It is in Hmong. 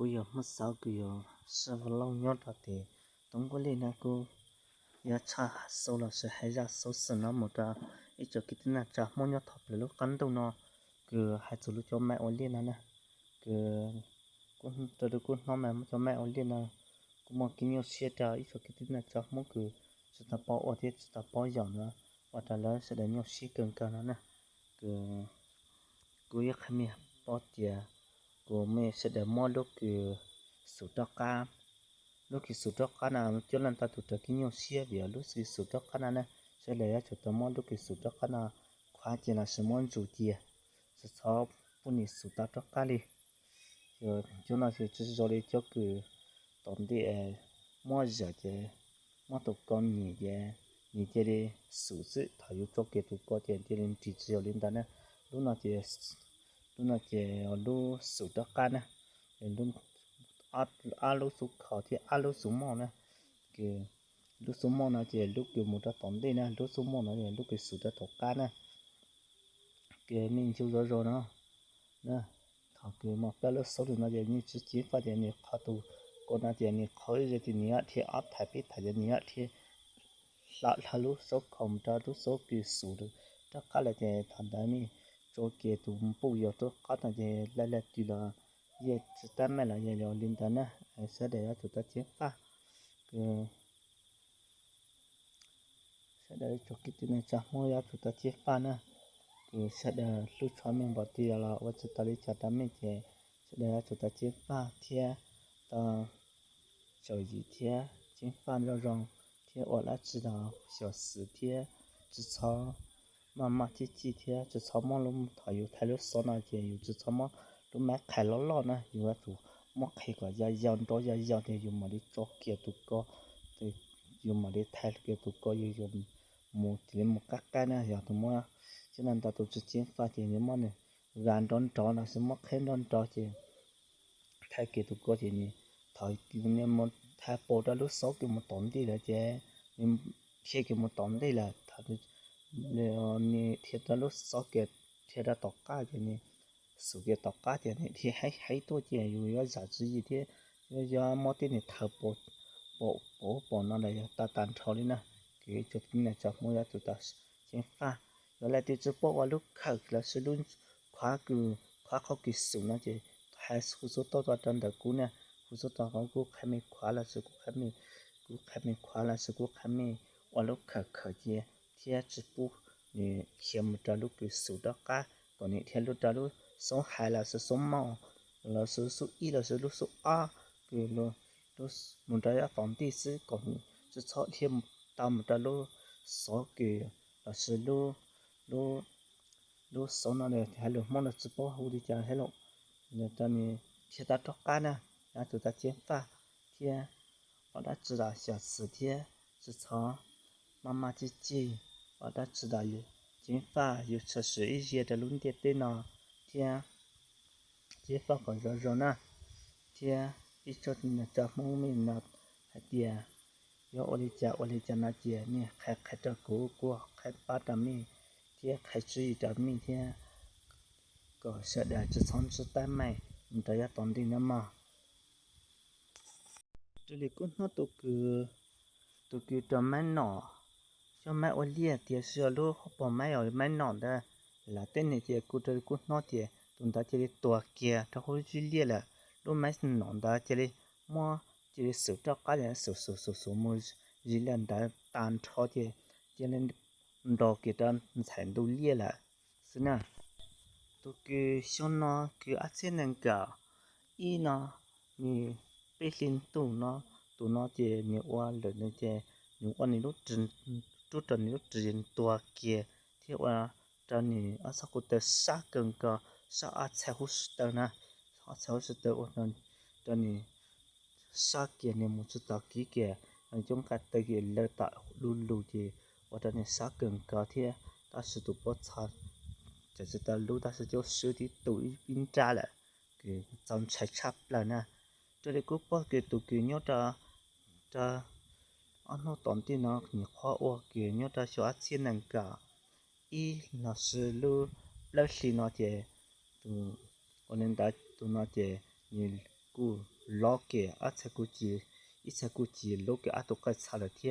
Kuv yog Hmoob Xauv, kuv yog Sab Vaj Lauj nyob rau tim Toob Nkuaj Liaj na. Kuv yuav tshaj xov los sis hais zaj xov xwm no mus rau ib tsoom kwv tij neej tsa Hmoob nyob thoob plaws lub qab ntuj no, kws hais txog lub cov maib ua liaj no na. Kws kuv rau kuv hnov mas muaj cov maib ua liaj no, kuv muaj kev nyuaj siab rau ib tsoom kwv tij neej tsa Hmoob kws tsis tau paub ua thiab tsis tau paub yog no, ua rau lawv sawv daws nyuaj siab kawg nkaus no na. Kws kuv yuav qhia mej paub tias kuv mej sawv daws muab lub kws xum rov qab, lub kws xum rov qab no coj leej tau tus raws kev nyuaj siab vim lub kws xum rov qab no na. Sawv daws yuav tsum tau muab lub kws xum rov qab no khuav cia los sis muab ntsus cia, tsis txhob pub nws xum tau rov qab li. Cov no tsis zoo li cov kws tom ntej muab zawm ces muab tus ko nyem ces nws cia li xum xwb, thaum yus tso kiag tus ko ces cia li nrig, tsis yog li ntawd na. Lub no ces, lub no ces lub xum rov qab na, ob lub xub kho thiab ob lub xub moj na. Lub xub moj no ces lub kws mus rau tom ntej na, lub xub moj no ces lub kws xum rau tom qab na. Kws mej ntsia zoj zog no, thaum kws muaj peb lub xub li no ces nws tsis ceev faj ces nws qhov tus ko no ces nws qhov ib ze ces nws yuav dhia ob thaiv peb thaiv ces nws yuav dhia hla lub xub kho mus rau lub xub kws xum rov qab lawm ces thaum ntawd mej tso kiag tus npuj yog rov qab no ces laij laij twg los yeej tsis tab meeg los yog li ntawd na. Sawv daws yuav tsum tau ceev faj, kws sawv daws ib tsoom kwv tij neej tsa Hmoob yuav tsum tau ceev faj na. Kws sawv daws hlub tshua mej npaum twg los ua tsis tau li cas rau mej ces sawv daws yuav tsum tau ceev faj thiab tau tsaug zim thiab ceev faj zoo zoo thiab ua dab tsi los xyuam xim thiab tsis txhob maj maj cij cij thiab tsis txhob muab lub, thaum yus thaij lub xov no ces yus tsis txhob muab lub maib qhais loj loj na, yus yuav tsum muab qhais kom yau yau nrov yau yau ces yus mam li tso kiag tus ko, yus mam li thaij kiag tus ko, yus yuav mus cia li mus qab qab na. Yog tus muab cov no ntau tus tsis ceev faj ces nws muab nws vas nrov nrov los sis muab qheb nrov nrov ces thaij kiag tus ko ces nws, thaum nws mus thaij pom rau lub xov kws mus tom ntej lawm ces nws dhia kiag mus tom ntej lawm, thaum nws dhia rau lub xov kws dhia rau tom qab ces nws xum kiag tom qab ces nws dhia heev heev tuaj ces yus yuav zam tsis yig thiab yuav, yuav muab tib niag thawv pom pom no los yog tag tag nrho li na. Kws ib tsoom kwv tij neej tsa Hmoob yuav tsum tau ceev faj. Yog leej twg tsis paub ua lub khawm los sis lub khuav kws, khuav qhov kws xum no ces hais hu xov tooj tuaj rau ntawm kuv na, hu xov tooj rau kuv, kuv qhia mej khuav los sis kuv qhia mej, kuv qhia mej khuav los sis kuv qhia mej ua lub khawm khawm cia thiab tsis pub nws khiav mus rau lub kws xum rov qab, kom nws dhia lub rau lub xov hais los sis xov moj los sis xov ib los sis lub xov ob kws mus rau yav tom ntej xwb, kom tsis txhob dhia tau mus rau lub xov kws los sis lub, lub, lub xov no hais lus Hmoob no tsis paub hu li cas thiab los rau nws dhia tau rov qab na. Yuav tsum tau ceev faj thiab ua dab tsi los xyuam xim thiab tsis txhob maj maj cij cig, ua dab tsi los yus ceev faj, yus tshwm sim ib zaug rau lub ntiaj teb no thiab ceev faj kom zoo zoo na. Thiab ib tsoom kwv tij neej tsa Hmoob mej no hais tias yuav ua li cas ua li cas no ces mej qhia qhia rau kuv, kuv qhia pab rau mej thiab qhia tswv yim rau mej thiab kom sawv daws tsis txhob ntsib teeb meem mus rau yav tom ntej no mog. Raws li kuv hnov tus kws, tus kws rau maib nom, cov maib ua liaj tiam sis lub hauv paus maib, maib nom ntawd lawv tej neeg ces kuv raws li kuv hnov tias tus ntawd cia li tuag kiag rau hauv lub zib liaj lawm. Lub maib nom ntawd cia li muab, cia li xum rov qab, xum xum xum xum mus zib liaj ntawd tag nrho ces cia li nrog kiag rau ntxhais ntuj liaj lawm xwb na. Tus kws xyoo no kws ob txhiab nees nkaum ib no, nws peb hlis ntuj no, tus no ces nws ua lawm nws ces nws ua nws lub, rub rau nws lub ris tuag kiag thiab ua rau nws ob txhab ko taw sab kawg nkaus, sab ob txhais huv si taw na, ob txhais huv si taw ua rau nws sab kiag, nws mus tsis tau kiv kiag, nws cov nqaij taw kiag lawv tam lug lug ces ua rau nws sab kawg nkaus thiab. Tab sis tus pov txha tseem tsis tau lub, tab sis cov swb twb tu ib nrab lawm, kws txaus ntshai tshaj plaws na. Raws li kuv paub kws tus kws nyob rau, rau ob hnub tom ntej no nyuam qhuav ua kws nyob rau xyoo ob txhiab nees nkaum ib los sis lub plaub hlis no ces tus, ua li ntawd tus no ces nws kuj lob kiag ob txhais kuj ci, ib txhais kuj ci lob kiag ob tug qaj txha lawm thiab.